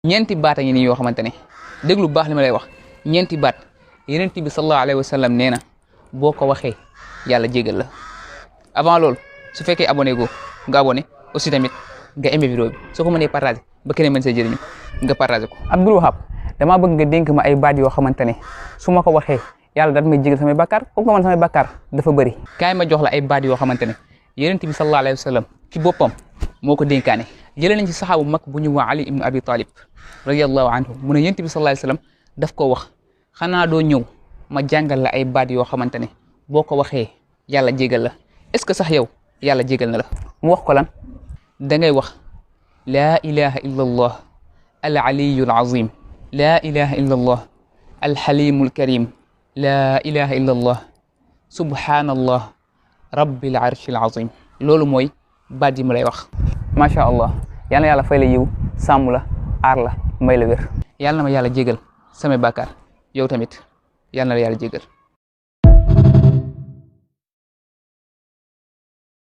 ñeenti baat a ngi nii yoo xamante ne déglu baax li ma lay wax ñeenti baat Yonent bi sallallahu alayhi wa sallam nee na boo ko waxee yàlla jégal la. avant loolu su fekkee abonné go nga abonné aussi tamit nga aimé vidéo bi soo ko mënee partagé ba keneen mën see jëriñu nga partagé ko. Abdul Wahab damaa bëgg nga dénk ma ay baat yoo xamante ne su ma ko waxee yàlla daal may jégal samay bakkaar comme que man samay bakkaar dafa bëri. kaay ma jox la ay baat yoo xamante ne Yonent bi sallallahu alayhi wa sallam ci boppam moo ko dénkaane. jëlee nañ ci saxaabu mag bu ñu waa Ali ibn Abi Talib radiyallahu anhu mu ne Yonent bi sallallahu alayhi wa sallam daf ko wax xanaa doo ñëw ma jàngal la ay baat yoo xamante ne boo ko waxee yàlla jégal la. est-ce que sax yow yàlla jégal na la. mu wax ko lan da ngay wax laa ilaha illa allah al aliyu al azim laa ilaha illa allah al xalimu al karim laa ilaha illa allah subhanallah rabbil arshi al azim. loolu mooy baat yi mu lay wax. macha allah yal na yàlla fay la yiw sàmm la aar la may la wér. yàlla na ma yàlla jégal samay bàkkaar yow tamit yàlla na la yàlla jégal.